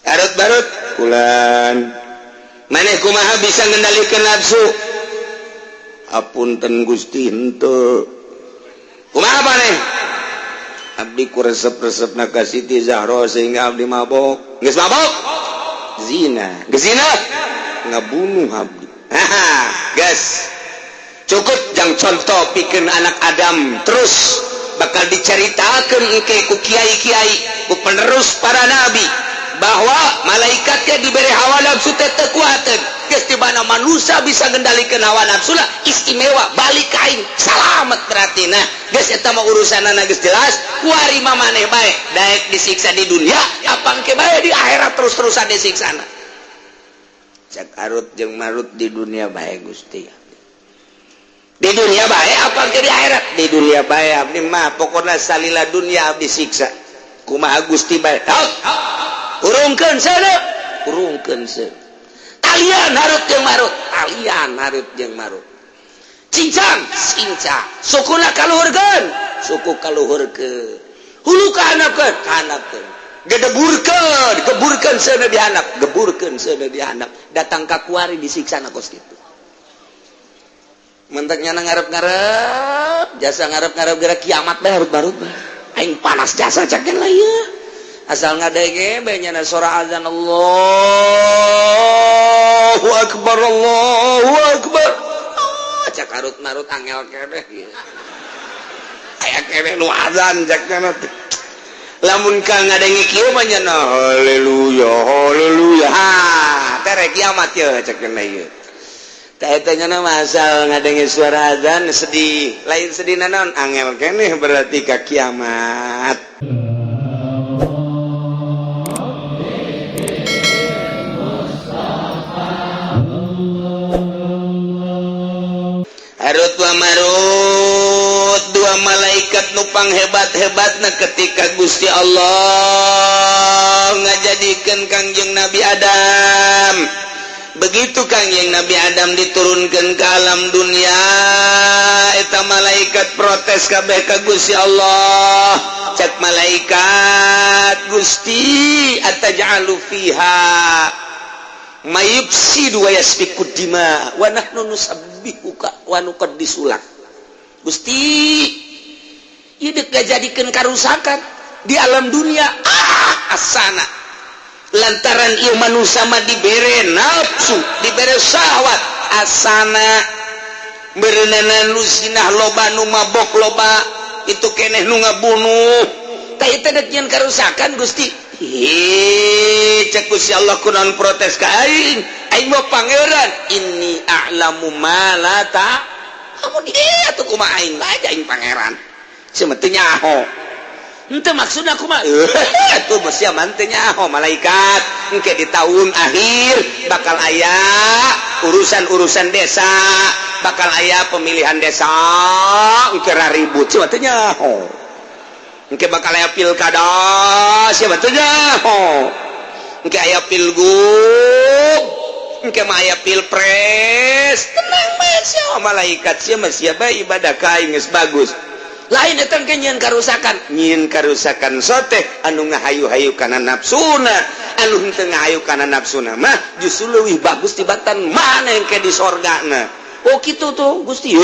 Harut Marut bulan maneh kumaha bisa ngendalikan nafsu? Apunten, Gusti, henteu. Kumaha maneh? Abdi ku resep-resep na ka Siti Zahro sehingga abdi mabok. Geus mabok, zina. Geus zina, ngabunuh abdi. Haha, geus cukup jang contoh pikeun anak Adam. Terus bakal diceritakan engke ku kiai-kiai, ku penerus para nabi, bahwa malaikatnya diberi hawa nafsu teh teu kuateun. Geus di mana manusia bisa ngendalikeun hawa nafsu lah istimewa, balik kain salamet berarti. Nah, geus, eta mah urusanana geus jelas. Kuari mah maneh bae daek disiksa di dunia apa engke bae di akhirat terus-terusan disiksana. Cek Harut jeung Marut, di dunia bae, Gusti, di dunia bae apa ke di akhirat? Di dunia bae abdi mah, pokoknya salila dunia abdi siksa. Kumaha Gusti bae? Urungkeun seuneu, urungkeun seuneu. Talian Harut jeung Marut, talian Harut jeung Marut. Cincang, cincang. Sukuna kaluhurkeun, suku kaluhurkeun. Hulu kahandapkeun, kahandapkeun. Gedeburkeun, geburkeun seuneu di handap, geburkeun seuneu di handap. Datang ka kuari disiksa na kos kitu. Menteknya ngarep-ngarep jasa, ngarep-ngarep gerak kiamat bae. Harut Marut mah, aing panas jasa cakeun lah ieu. Asal ngadenge bae nyana suara azan, Allahu akbar, Allahu akbar. Oh, cak Harut Marut, angel keneh ieu, aya keneh nu azan cak nyana teh. Lamun ka ngadenge kieu mah nyana, haleluya, haleluya, ha tere kiamat ye cak nyana ieu. Tanya masal ngadenge suara azan sedih, lain sedih naon, angel keneh berarti ka kiamat. Harut wa Marut, dua malaikat nupang hebat-hebatna ketika Gusti Allah ngajadikeun Kangjeng Nabi Adam. Begitu Kangjeng Nabi Adam diturunkan ke alam dunia, eta malaikat protes kabeh ka Gusti Allah. Cek malaikat, Gusti, ataj'alu fiha mayufsidu wa yasfiku dima wa nahnu nusabbihuka wa nuqaddisu lak. Gusti, ieu dek ngajadikeun karusakan di alam dunia. Ah, asana lantaran ieu manusia mah dibere nafsu, dibere syahwat, asana berenana nu zinah loba, nu mabok loba, itu keneh nu ngabunuh. Tah, ieu teh dek nyieun karusakan, Gusti. Hi, cek Gusti Allah, kunaon protes ka aing? Aing mah pangeran, inni a'lamu ma la ta kamu dia tuh. Kumaha aing bae, aing pangeran sia mah teu nyaho. Henteu maksudna kumaha tuh mah, mah teu nyaho. Malaikat, engke di tahun akhir bakal aya urusan-urusan desa, bakal aya pemilihan desa, engke ribut sia mah teu nyaho. Engke bakal aya pilkada sia mah teu nyaho. Engke aya pilgub, engke mah aya pilpres. Tenang bae sia, malaikat, sia mah sia bae ibadah ka aing geus bagus. Lain eta ke nyieun karusakan, nyieun karusakan sote anu ngahayu-hayu kana nafsuna. Anu henteu ngahayu kana nafsuna mah justru leuwih bagus tibatan mana yang ke di sorgana. Oh, kitu tuh, Gusti.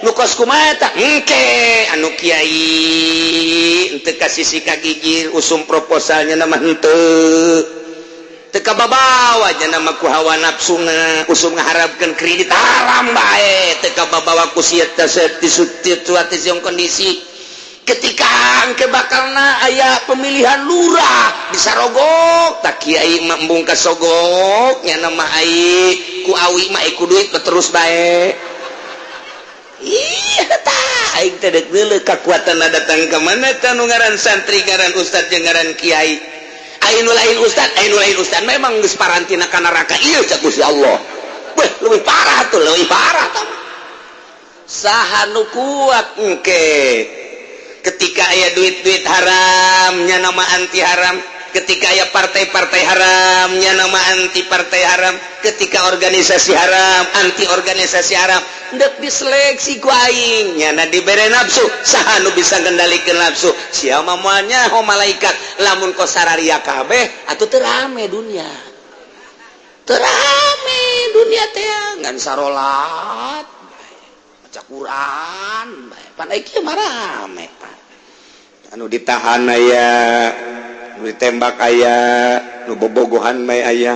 Nu kos kumaha eta? Engke anu kiai henteu ka sisi ka gigir, usum proposalnya nama henteu teu kababawa nya nama ku hawa nafsuna, usum ngaharapkeun kredit haram bae teu kababawa ku situasi kondisi. Ketika engke bakalna aya pemilihan lurah bisa rogok tak kiai mah embung kasogok nya nama ai ku awi mah ku duit terus bae. Ih, tah aing teh deuk deuleu kakuatan datang ke mana tah nu ngaran santri, ngaran ustad jeung ngaran kiai. Aya nu lain ustad, aya nu lain ustad memang geus parantina ka neraka ieu cek Gusti Allah. Weh, leuwih parah tuh, leuwih parah tah. Saha nu kuat engke ketika aya duit-duit haramnya nama anti haram, ketika aya partai-partai haramnya nama anti partai haram, ketika organisasi haram, anti organisasi haram, dek diseleksi ku aing nyana dibere nafsu, saha nu bisa ngendalikeun nafsu? Sia mah moal nyaho malaikat lamun kos sararia kabeh atuh teu rame dunia. Teu rame dunia teh ngan sarolat baca Quran bae. Pan ai kieu mah rame pan. Anu ditahan aya, nu ditembak aya, nu bobogohan bae aya,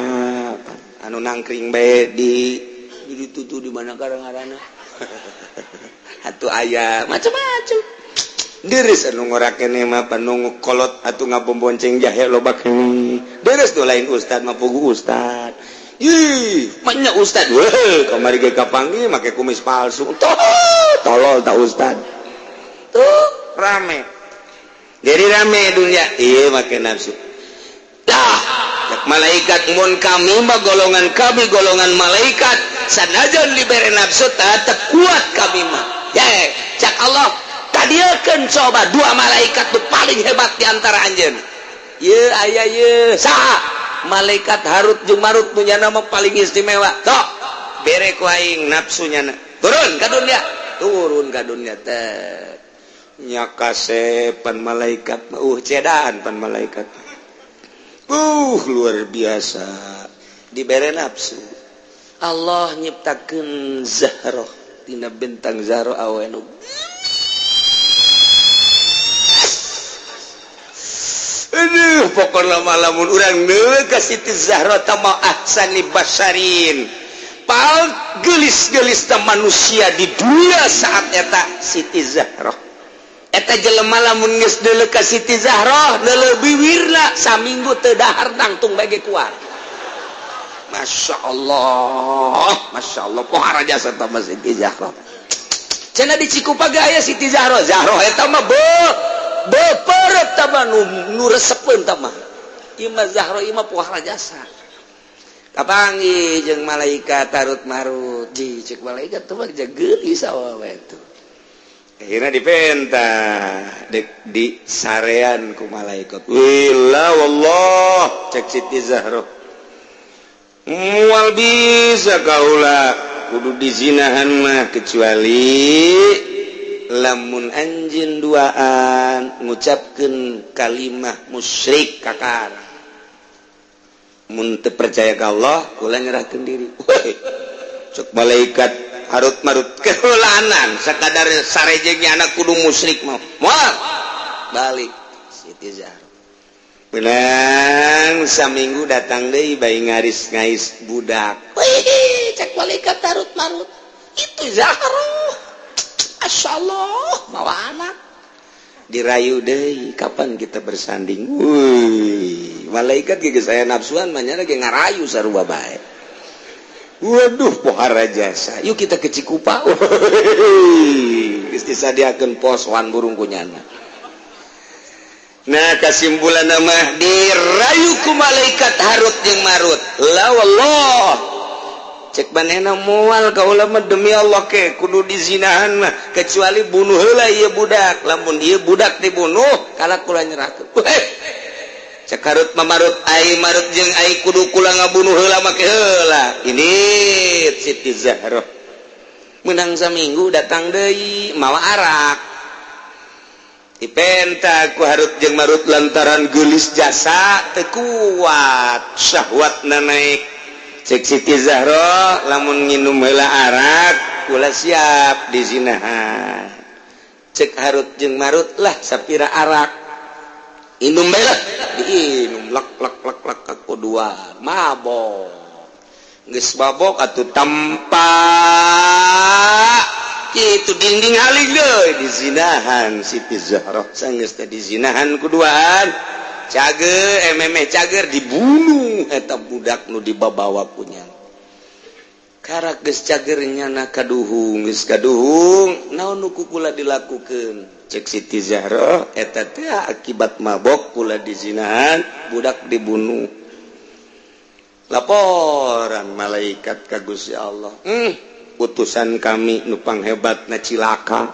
anu nangkring bae di ditutu di mana kadang-kadang atuh aya macam-macam. Deres anu ngora keneh mah, panungu kolot atuh ngabombonceng jahe loba keneh. Deres tuh lain ustad mah pugu ustad. Ih, banyak ustad. Weh, kamari ge kapanggih make kumis palsu. Tuh, tolol tak ustad. Tuh, rame. Jadi rame dunia. Iya, make nafsu. Dah, cek malaikat, mun kami mah golongan kami golongan malaikat sanajan dibere nafsu tetap kuat kami mah. Ya, cek Allah, kadieukeun coba dua malaikat tuh paling hebat di antara anjeun. Ye aya ye saha? Malaikat Harut jeung Marut punya nama paling istimewa. Sok bere ku aing nafsunya na. Turun ka dunia, turun ka dunia teh. Nya kasepan malaikat mah, cedaan pan malaikat. Luar biasa dibere nafsu. Allah nyiptakeun Zahroh tina bintang Zahroh awewe nu Aduh, pokokna mah lamun urang neuleuh ka Siti Zahra tama ahsani basarin. Pal gelis-gelis manusia di dunia saat eta Siti Zahra. Eta jelema lamun geus deuleuh ka Siti Zahra, deuleuh biwirna saminggu teu dahar tangtung bae ge kuat. Masya Allah, Masya Allah, pohara jasa eta mah Siti Zahra. Cenah di Cikupa ge aya Siti Zahra. Zahra eta mah beperet eta mah nu resepeun eta mah. Ieu mah Zahra ieu mah pohara jasa. Kapanggih jeung malaikat Harut Marut. Ji cek malaikat tuh mah geulis awewe tuh. Akhirnya dipenta dek di sarean ku malaikat. Wila wallah cek Siti Zahra. Mual bisa kaula kudu dizinahan mah kecuali lamun anjeun duaan ngucapkeun kalimah musyrik kakara. Mun teu percaya ka Allah, kula nyerahkeun diri. Weh, cek malaikat Harut Marut keulanan sakadar sarejengnya anak kudu musyrik mah. Moal balik Siti Zahra. Menang saminggu datang deui bae ngaris ngais budak. Wih, cek malaikat Harut Marut. Itu Zahra. Masya Allah, mawa anak. Dirayu deui, kapan kita bersanding? Wih, malaikat ge saya nafsuan mah nya ge ngarayu sarua bae. Waduh, pohara jasa. Yuk kita ke Cikupa. Geus disadiakeun posoan burung kunyana. Nah, kesimpulan mah dirayu ku malaikat Harut jeung Marut. La wallah. Cek manehna moal kaula mah demi Allah ke kudu dizinahan mah kecuali bunuh heula ieu budak. Lamun ieu budak dibunuh, kala kula nyerahkeun. Weh. Cek Harut mamarut ai Marut jeung ai kudu kula ngabunuh heula make heula. Ini Siti Zahra. Menang saminggu datang deui mawa arak. Dipenta ku Harut jeung Marut lantaran geulis jasa teu kuat syahwatna naik. Cek Siti Zahra lamun nginum heula arak kula siap dizinahan. Cek Harut jeung Marut lah sapira arak. Inum bae lah, diinum lek lek lek lek kakuduan, mabok. Geus mabok atuh tempat itu dinding haling deui dizinahan Siti Zahra. Sanggeus teh dizinahan kuduan cager ememeh cager dibunuh eta budak nu dibabawa punya. Karak geus cager nyana kaduhung, geus kaduhung naon nu ku kula dilakukeun? Cek Siti Zahra eta teh akibat mabok kula dizinahan budak dibunuh. Laporan malaikat ka Gusti Allah. Utusan kami nu panghebatna cilaka.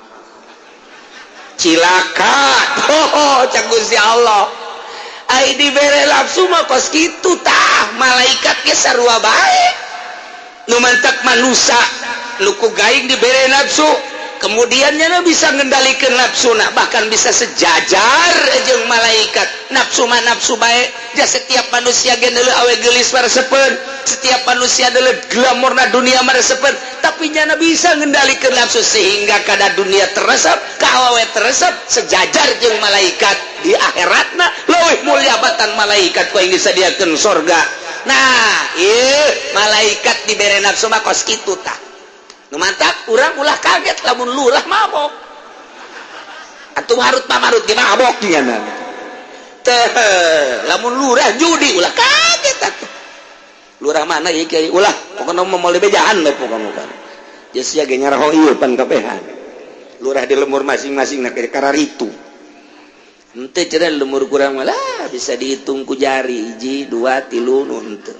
Cilaka. Oh, cek Gusti Allah. Ai dibere nafsu mah kos kitu tah, malaikat ge sarua bae. Nu mantak manusia nu ku gaing dibere nafsu. Kemudiannya bisa mengendalikan nafsuna, bahkan bisa sejajar jeung malaikat. Nafsu mah nafsu bae ja. Setiap manusia ge deuleu awe geulis maresepeun, setiap manusia deuleu glamorna dunia maresepeun, tapi nyana bisa mengendalikan nafsu sehingga kada dunia teresep, ka awewe teresep, sejajar jeung malaikat. Di akhiratna leuwih mulia batan malaikat ku aing disadiakeun sorga. Nah, ieu malaikat dibere nafsu mah kos kitu. Tah, nu mantap urang ulah kaget lamun lurah mabok atuh. Harut pamarut ge mabok nyana teh. Lamun lurah judi, ulah kaget atuh. Lurah mana ieu, kiai? Ulah, pokokna mah moal bejaan we. Pokokna kan geus sia ge nyaraho ieu pan kabehan lurah di lembur masing-masing. Nak kararitu henteu cenah lembur kurang malah bisa dihitung ku jari, hiji, dua, tilu, nu henteu.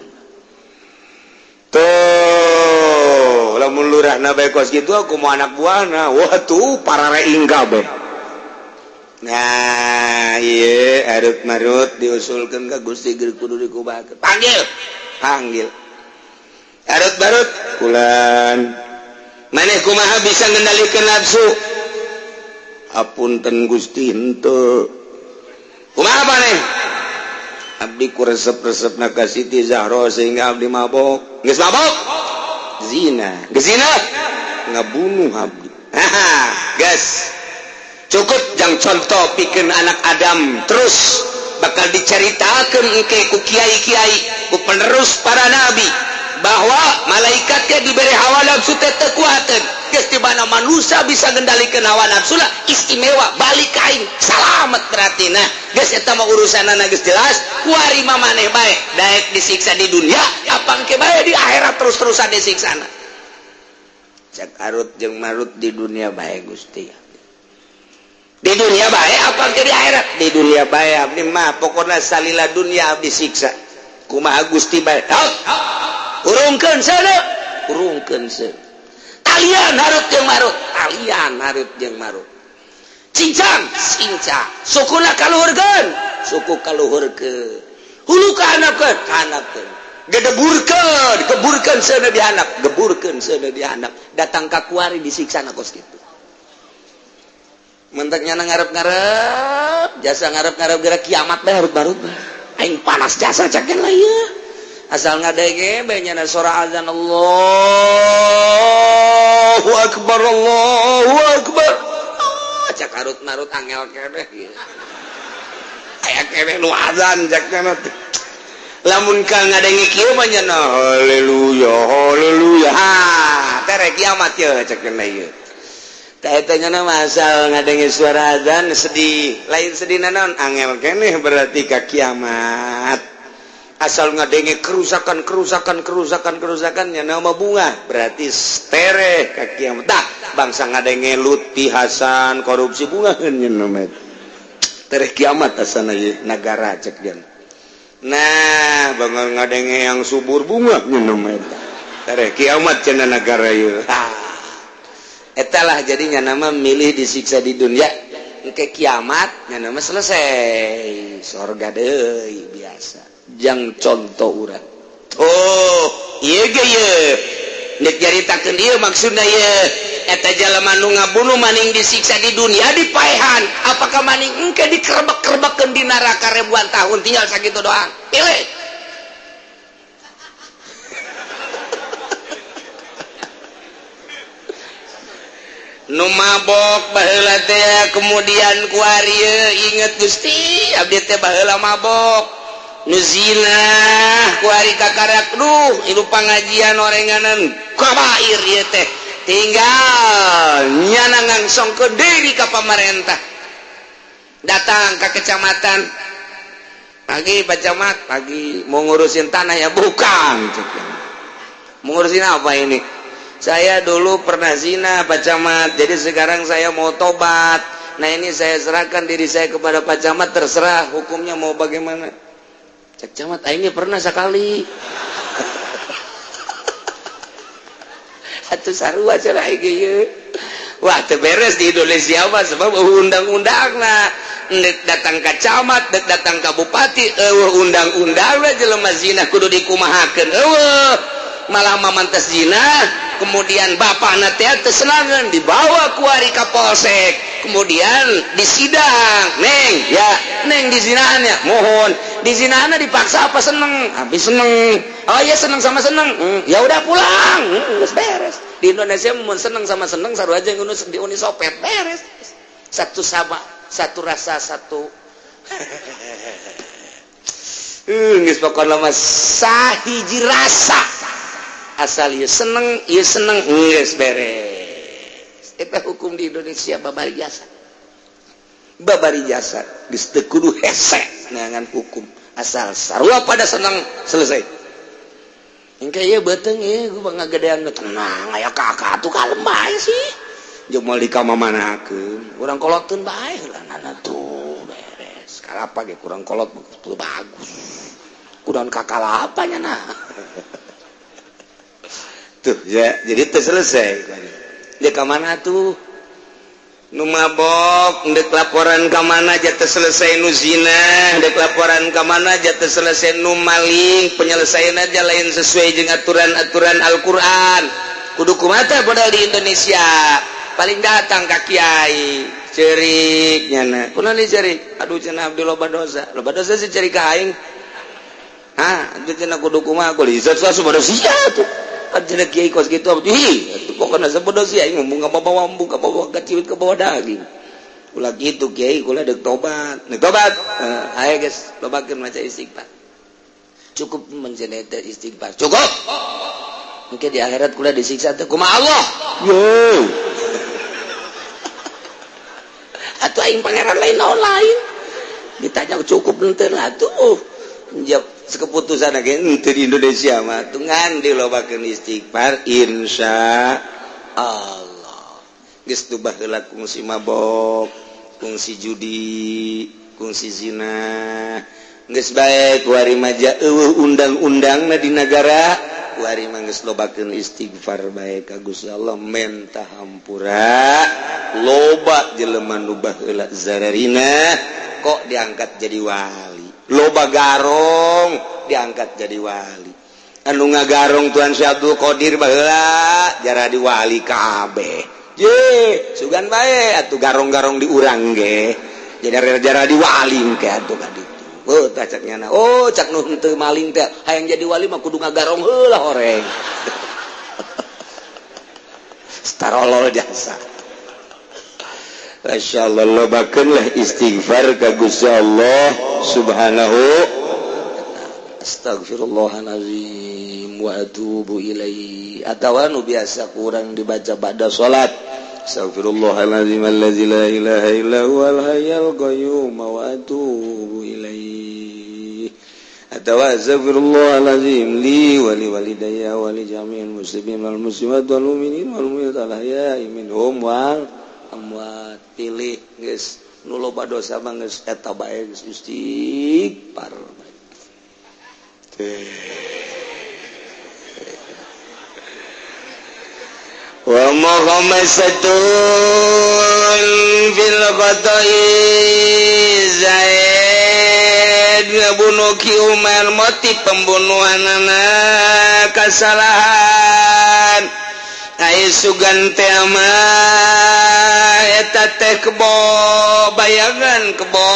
Tuh, lamun lurah na bae kos kitu, aku mau anak buahna, wah, tuh parareing kabeh. Nah, iya, Harut Marut diusulkan ke Gusti, kudu dikubahakeun. Panggil, panggil Harut Marut. Kulan maneh kumaha bisa ngendalikan nafsu? Apunten, Gusti, henteu. Kumaha maneh? Abdi ku resep-resep na ka Siti Zahro sehingga abdi mabok. Geus mabok, zina. Geus zina, ngabunuh abdi. Haha, geus cukup jang contoh pikeun anak Adam. Terus bakal diceritakan engke ku kiai-kiai, ku penerus para nabi, bahwa malaikatnya diberi hawa nafsu teh teu kuateun. Geus di mana manusia bisa ngendalikeun hawa nafsu lah istimewa, balik kain salamet berarti. Nah, geus, eta mah urusanana geus jelas. Kuari mah maneh bae daek disiksa di dunia apa engke bae di akhirat terus-terusan disiksana. Cek Harut jeung Marut, di dunia bae, Gusti. Di dunia bae apa ke di akhirat? Di dunia bae abdi mah, pokoknya salila dunia abdi siksa. Kumaha, Gusti? Bae urungkeun seuneu, urungkeun seuneu. Talian Harut jeung Marut, talian Harut jeung Marut, cincang cincang, sukuna kaluhurkeun, suku kaluhurkeun, hulu kahandapkeun, kahandapkeun, gedeburkeun, geburkeun seuneu di handap, geburkeun seuneu di handap. Datang ka kuari disiksa na kos kitu. Mentaknya ngarep-ngarep jasa, ngarep-ngarep gerak kiamat bae. Harut barut aing panas jasa caken lah ieu. Asal ngadenge bae nyana suara azan, Allahu akbar, Allahu akbar, oh, cak Harut Marut, angel keneh ieu, aya keneh nu azan cak. Lamun ka ngadenge kieu mah nyana haleluya, haleluya, ha, tere kiamat ye cek ieu. Tah, eta mah asal ngadenge suara azan sedih, lain sedih naon, angel keneh berarti ka kiamat. Asal ngadenge kerusakan, kerusakan, kerusakan, kerusakan, nya nama bunga berarti tere ka kiamat. Dah bangsa ngadenge Lutfi Hasan korupsi, bunga nya nama tere kiamat asana ye negara cek dia. Nah, bangun ngadenge yang subur, bunga nya nama tere kiamat cenah negara ye. Etalah jadinya nama milih disiksa di dunia, ke kiamat nya nama selesai, sorga deui biasa. Jang contoh urang tuh ieu ge ye nek nyaritakeun ieu maksudna ye. Eta jalma nu ngabunuh maning disiksa di dunia, dipaehan, apakah maning engke dikerebek-kerebekeun di neraka ribuan tahun? Tinggal sakitu doang, pilih. Nu mabok baheula teh, kemudian kuari inget, Gusti, abdi teh baheula mabok. Nu zina kuari kakarak, duh, ilu pangajian orenganan kabair ieu teh. Tinggal nyana ngangsongkeun diri ka pamarentah, datang ke kecamatan, "Pagi, Pak Camat." "Pagi. Mau ngurusin tanah ya?" "Bukan." "Mau ngurusin apa ini?" "Saya dulu pernah zina, Pak Camat, jadi sekarang saya mau tobat. Nah, ini saya serahkan diri saya kepada Pak Camat, terserah hukumnya mau bagaimana." Cek camat, "Aingnya pernah sekali satu sarua cenah ieu." Wah, teu beres di Indonesia mah, sebab undang-undang lah. Datang ke camat, dek datang ke bupati, eueuh undang-undang lah. Jelema zina kudu dikumahakeun, eueuh. Malah mamantes zina. Kemudian bapakna teh teu senangeun, dibawa kuari ka polsek, kemudian disidang. Neng, ya Neng, dizinahannya mohon dizinahannya dipaksa apa seneng? Habis seneng. Oh iya, seneng sama seneng. Ya udah pulang. Beres. Di Indonesia mun seneng sama seneng sarua aja di Uni Soviet, beres. Satu sama satu rasa satu. Geus pokona mah sahiji rasa, asal ieu seneng, ieu seneng, geus beres. Eta hukum di Indonesia babari jasa, babari jasa. Geus teu kudu hese neangan hukum, asal sarua pada seneng, selesai. Engke ieu beuteung ieu gua ngagedean, tenang, aya kakak tuh, kalem bae sih. Jeung moal dikamamanakeun, urang kolotkeun bae heula tuh, beres. Kalapa ge kurang kolot bagus, kurang kakalapanya. Nah tuh ya, jadi itu selesai. Dia ke mana tuh nu mabok ndek laporan ke mana aja teu selesai, nu zina ndek laporan ke mana aja teu selesai, nu maling penyelesaian aja lain sesuai dengan aturan-aturan Al-Qur'an. Kudu kumaha modal di Indonesia? Paling datang ka kiai, cerik nyana. Kunaon cerik? Aduh, cenah, abdi loba dosa. Loba dosa sih cerik ka aing. Ah, itu cenah kudu kumaha? Kudu sia tuh kan cenah kiai kos kitu. Abdi pokoknya sabodo sia aing ngomong bawa embung, bawa kaciwit, ke bawa daging. Ulah gitu, kiai, kula dek tobat. Dek tobat, ayo guys, lobakeun maca istighfar. Cukup menjeneta istighfar, cukup. Mungkin di akhirat kula disiksa teh kumaha Allah? Yo atau aing pangeran lain, naon lain ditanya cukup henteu lah tuh. Jawab keputusan lagi ente di Indonesia mah tuh ngan dilobakeun istighfar, insya Allah geus teu baheula kungsi mabok, kungsi judi, kungsi zina, geus bae. Kuari maja eueuh undang-undangna di negara kuari mah, geus lobakeun istighfar bae ka Gusti Allah, menta hampura. Loba jelema nu baheula zararina kok diangkat jadi wali, loba garong diangkat jadi wali. Anu ngagarong Tuan Syekh Abdul Qadir baheula jara di wali kabeh. Ye sugan bae atuh garong-garong di urang ge jadi jara di wali ke atuh ka ditu. Oh, tah cak nyana. Oh, cak nu henteu maling teh hayang jadi wali mah kudu ngagarong heula horeng. Starolol jasa. Masya Allah, lobakeun lah istighfar ka Gusti Allah Subhanahu. Astagfirullahalazim wa atubu ilaihi, atawa nu biasa kurang dibaca pada salat. Astagfirullahalazim allazi la ilaha illa huwal hayyul qayyum wa atubu ilaihi, atawa astagfirullahalazim li wa li walidayya wa li jami'il muslimin wal muslimat wal mu'minin wal mu'minat al ahya'i minhum wal amwat. Pilih geus nu loba dosa mah geus eta bae, geus istighfar. Wa mukhammasatun fil khata'i. Zaid ngabunuh Ki Umar, motif pembunuhan anak kesalahan. Ai sugan teh mah eta teh kebo, bayangan kebo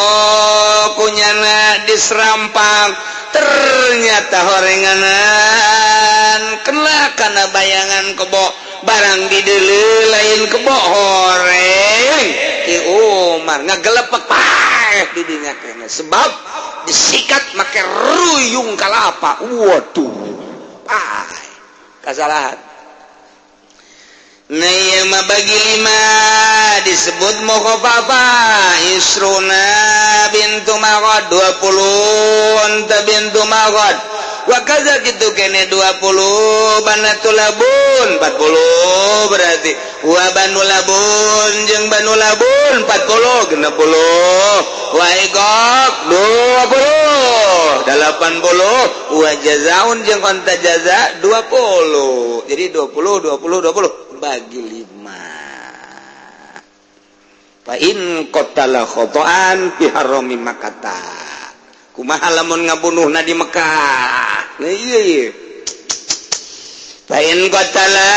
kunyana diserampang, ternyata horenganan kena kana bayangan kebo. Barang dideuleu lain kebo, horeng. Ki Umar ngagelepek, paeh di dinya kene sebab disikat make ruyung kalapa. Waduh, paeh kasalahan. Nah, bagi lima disebut mukhaffafah. Isruna bintu Makhad, 20 onta bintu Makhad. Wa kaza gitu kene 20 banatul labun, 40 berarti. Wa banu labun jeung banu labun 40, 60. Wa igok 20, 80. Wa jazaun jeung onta jaza 20. Jadi 20 20 20 bagi lima. Fa in qatala khata'an fi harami Makkah, kumaha lamun ngabunuhna di Mekah? Nah, iya. Lain qatala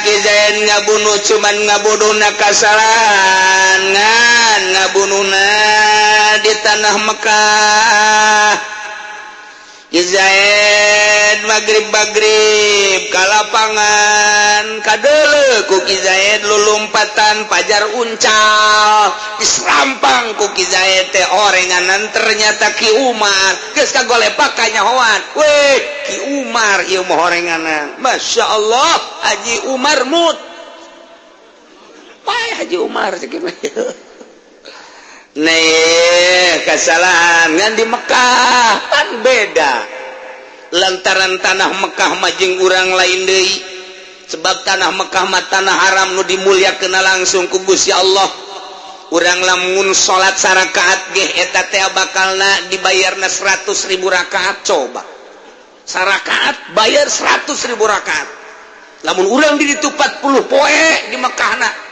Ki Zaid ngabunuh, cuman ngabunuhna kasalahan, ngan ngabunuhna di tanah Mekah. Ki Zaid magrib-magrib ka lapangan, kadeuleu ku Ki Zaid lulumpatan pajar uncal, diserampang ku Ki Zaid teh orenganan. Ternyata Ki Umar. Geus kagolepak, kanyahoan weh Ki Umar ieu mah orenganan. Masya Allah, Haji Umar mut. Paeh Haji Umar cek. Nih kesalahan, ngan di Mekah kan beda, lantaran tanah Mekah mah jeung urang lain deui, sebab tanah Mekah mah tanah haram nu dimuliakeun langsung ku Gusti Allah. Urang lamun salat sarakaat ge eta teh bakalna dibayarna 100.000 rakaat. Coba sarakaat bayar 100.000 rakaat. Lamun urang di ditu 40 poe di Mekahna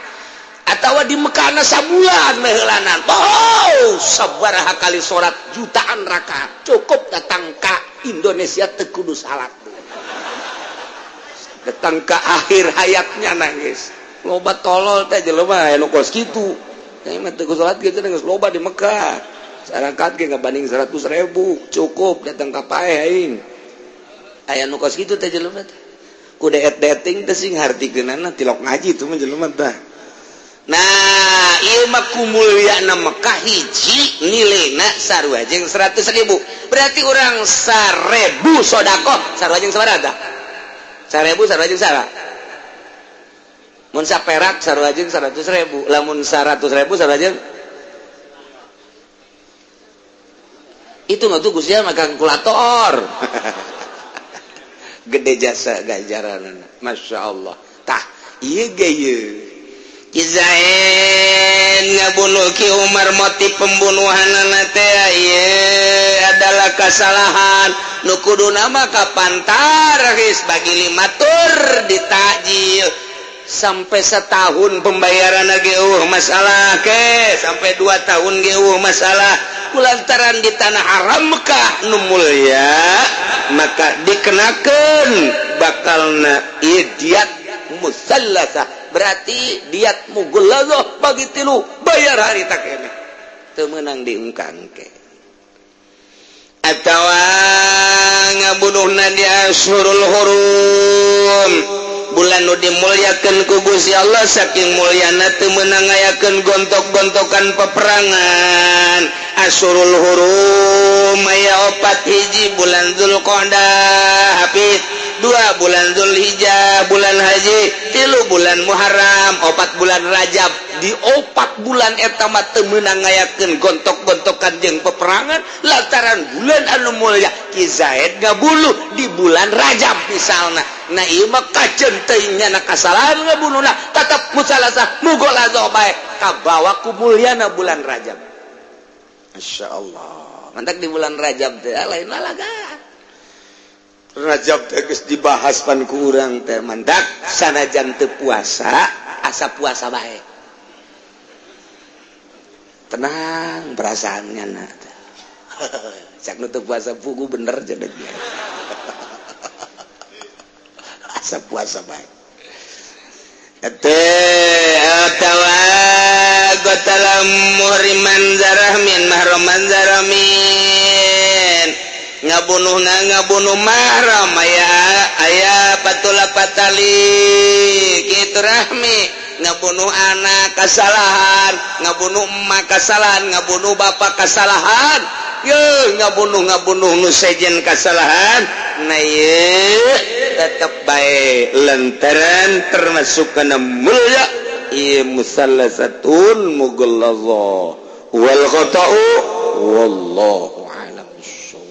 atau di Mekahna sabulan meheulanan, oh, sabaraha kali salat, jutaan rakaat, cukup datang ka Indonesia teu kudu salat datang ke akhir hayatnya. Nangis loba tolol teh jelema anu kos kitu. Mah teu kudu salat gitu, geus loba di Mekah sarakaat ge ngabanding 100.000, cukup datang ka paeh aing. Aya nu kos kitu teh jelema teh ku deet-deting teh sing hartikeunana tilok ngaji tuh mah jelema tah. Nah, ieu mah kumulyana Mekah, hiji nilaina sarua jeung 100.000. Berarti urang 1000 sodakoh sarua jeung sabaraha? 1000 sarua jeung sabaraha? Mun saperak sarua jeung 100.000. Lamun 100.000 sarua jeung itu mah tuh Gusti mah kalkulator. Gede jasa ganjaranana. Masya Allah. Tah, ieu ge ieu. Ki Zaid ngabunuh Ki Umar, motif pembunuhan teh adalah kesalahan nu kuduna mah kapan tarhis bagi lima tur ditakjil sampai setahun pembayaran lagi masalah ke sampai 2 tahun ge masalah. Lantaran di tanah haram Mekah nu mulia, maka dikenakan bakalna diat musallasah, berarti diat mughalladhah bagi tilu, bayar harita keneh, teu meunang diungkang ke. Atawa ngabunuhna di Asyhurul Hurum, bulan nu dimuliakeun ku Gusti Allah, saking mulyana teu meunang ngayakeun gontok-gontokan peperangan. Asyhurul Hurum aya opat: hiji bulan Zulqa'dah, hafid, dua bulan Zulhijjah, bulan haji, tilu bulan Muharram, opat bulan Rajab. Di opat bulan eta mah teu meunang ngayakeun gontok-gontokan jeung peperangan lantaran bulan anu mulia. Ki Zaid ngabunuh di bulan Rajab misalna. Nah, ieu mah kajen teuing na kasalahan ngabunuhna, tetep musalasah mughaladzah bae, kabawa ku mulyana bulan Rajab. Masya Allah, mantak di bulan Rajab teh lain lalaga. Rajab teh geus dibahas pan ku urang teh, mantak sanajan teu puasa, asa puasa bae, tenang perasaannya. Nah, cak nu teu puasa pugu bener jadinya asa puasa bae. Teh atawa qatala muhriman zarahmin mahraman zaramin, ngabunuh na ngabunuh mahram, aya aya patula patali kitu rahmi, ngabunuh anak kesalahan, ngabunuh emak kesalahan, ngabunuh bapak kesalahan, ye ngabunuh ngabunuh nu sejen kesalahan. Nah, ye tetep bae lantaran termasuk kana mulia ieu musallasatun mughalladhah wal khata'u. Wallahu a'lam bissawab.